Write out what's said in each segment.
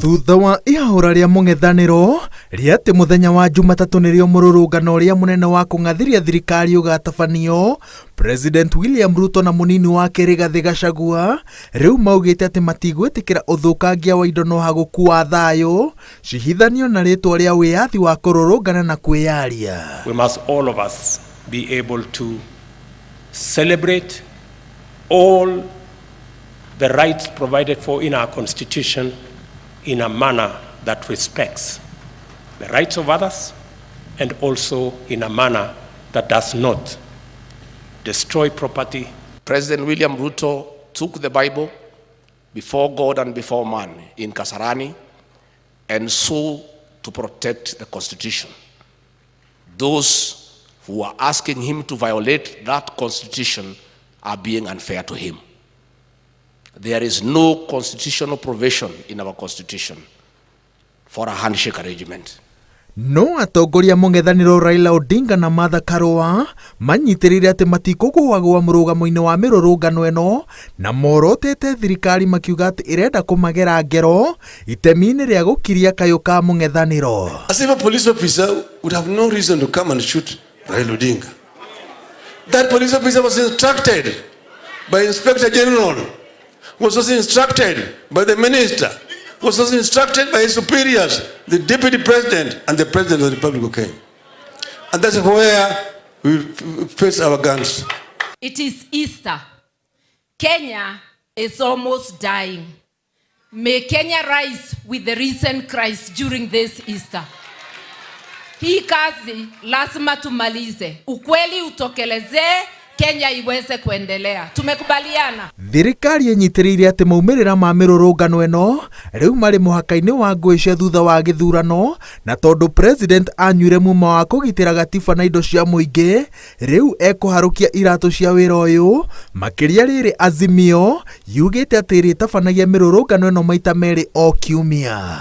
Thutha wa ihahũra rĩa mũng'ethanĩro rĩa atĩ mũthenya wa Jumatatũ nĩrĩo mũrũrũngano ũrĩa mũnene wa kũng'athĩria thirikari ũgatabanio, President William Ruto na mũnini wake Rigathĩ Gachagua rĩu maugĩte atĩ matigwĩtĩkĩra ũthũkangia wa indo na ũhagũku wa thayũ cihithanio na rĩtwa rĩa wĩyathi wa kũrũrũngana na kwĩyaria. We must all of us be able to celebrate all the rights provided for in our constitution in a manner that respects the rights of others and also in a manner that does not destroy property. President William Ruto took the Bible before God and before man in Kasarani and swore to protect the Constitution. Those who are asking him to violate that Constitution are being unfair to him. There is no constitutional provision in our Constitution for a handshake arrangement. No atongoria mũng'ethanĩro Raila Odinga na Martha Karua manyitĩrĩire atĩ matikũgũagũa mũrũgamo-inĩ wa mĩrũrũngano ĩno na morotete thirikari makiuga atĩ ĩrenda kũmagera ngero itemi-inĩ rĩa gũkiria kayũ ka mũng'ethanĩro. As if a police officer would have no reason to come and shoot Raila Odinga. That police officer was instructed by Inspector General, was also instructed by the minister, was also instructed by his superiors, the deputy president and the president of the Republic of Kenya. And that's where we face our guns. It is Easter. Kenya is almost dying. May Kenya rise with the risen Christ during this Easter. Hii kazi lazima tumalize, ukweli utokelezee, Kenya iweze kuendelea. Tumekubaliana. Thirikari ĩnyitĩrĩire atĩ maumĩrĩra ma mĩrũrũngano ĩno rĩu marĩ mũhaka-inĩ wa ngũĩ cia thutha wa gĩthurano na tondũ president anyuire muma wa kũgitĩra gatiba na indo cia mũingĩ rĩu ekũharũkia iratũ cia wĩra ũyũ makĩria rĩrĩ Azimio yugĩte atĩ ĩrĩtabanagia mĩrũrũngano ĩno maita merĩ o kiumia.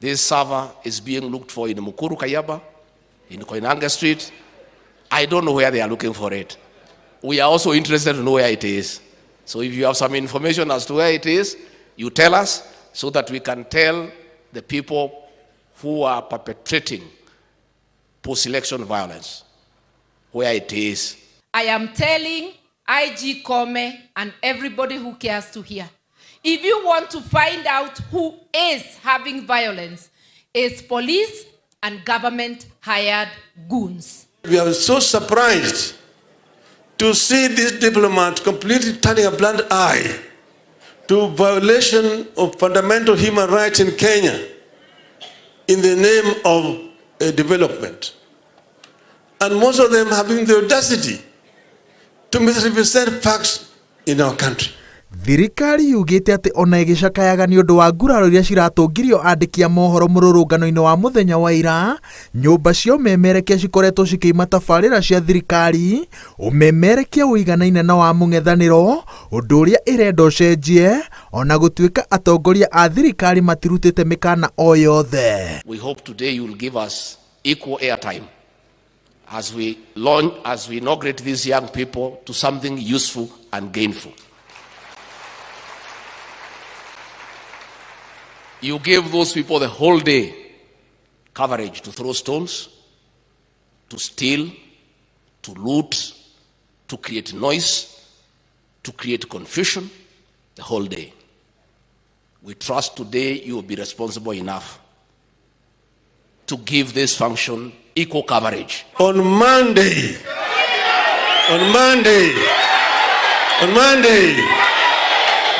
This server is being looked for in Mukuru Kayaba, in Koinange Street. I don't know where they are looking for it. We are also interested to know where it is. So if you have some information as to where it is, you tell us so that we can tell the people who are perpetrating post-election violence where it is. I am telling IG Kome and everybody who cares to hear. If you want to find out who is having violence, it's police and government hired goons. We are so surprised to see this diplomat completely turning a blind eye to violation of fundamental human rights in Kenya in the name of development. And most of them having the audacity to misrepresent facts in our country. Thirikari yugĩte atĩ ona ĩgĩcakayaga nĩ ũndũ wa nguraro iria ciratũngirio andĩki a mohoro mũrũrũngano-inĩ wa mũthenya wa ira, nyũmba cia ũmemerekia cikoretwo cikĩima tabarĩra cia thirikari ũmemerekia ũiganaine na wa mũng'ethanĩro, ũndũ ũrĩa ĩrenda ũcenjie ona gũtuĩka atongoria a thirikari matirutĩte mĩkana o yothe. We hope today you will give us equal airtime as we launch, as we inaugurate these young people to something useful and gainful. You gave those people the whole day coverage to throw stones, to steal, to loot, to create noise, to create confusion the whole day. We trust today you will be responsible enough to give this function equal coverage. On Monday, on Monday, on Monday,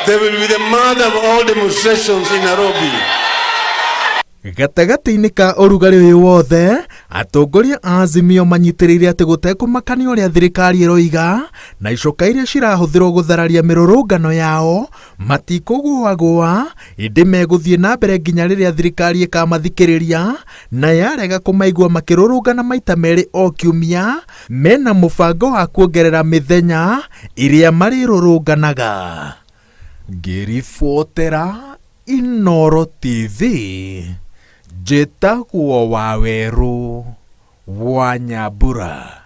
there will be the mother of all demonstrations in Nairobi. Gatagatĩ-inĩ ka ũrugarĩ ũyũ wothe, atongoria a Azimio manyitĩrĩire atĩ gũtekũmakania ũrĩa thirikari ĩroiga na icoka iria cirahũthĩrwo gũthararia mĩrũrũngano yao matikũgũagũa, ĩndĩ megũthiĩ na mbere nginya rĩrĩa thirikari ĩkamathikĩrĩria na yarega kũmaigua makĩrũrũngana maita merĩ o kiumia mena mũbango wa kuongerera mĩthenya ĩrĩa marĩrũrũnganaga. Ngĩribotera Inooro TV njĩtagwo Wawerũ wa Nyambura.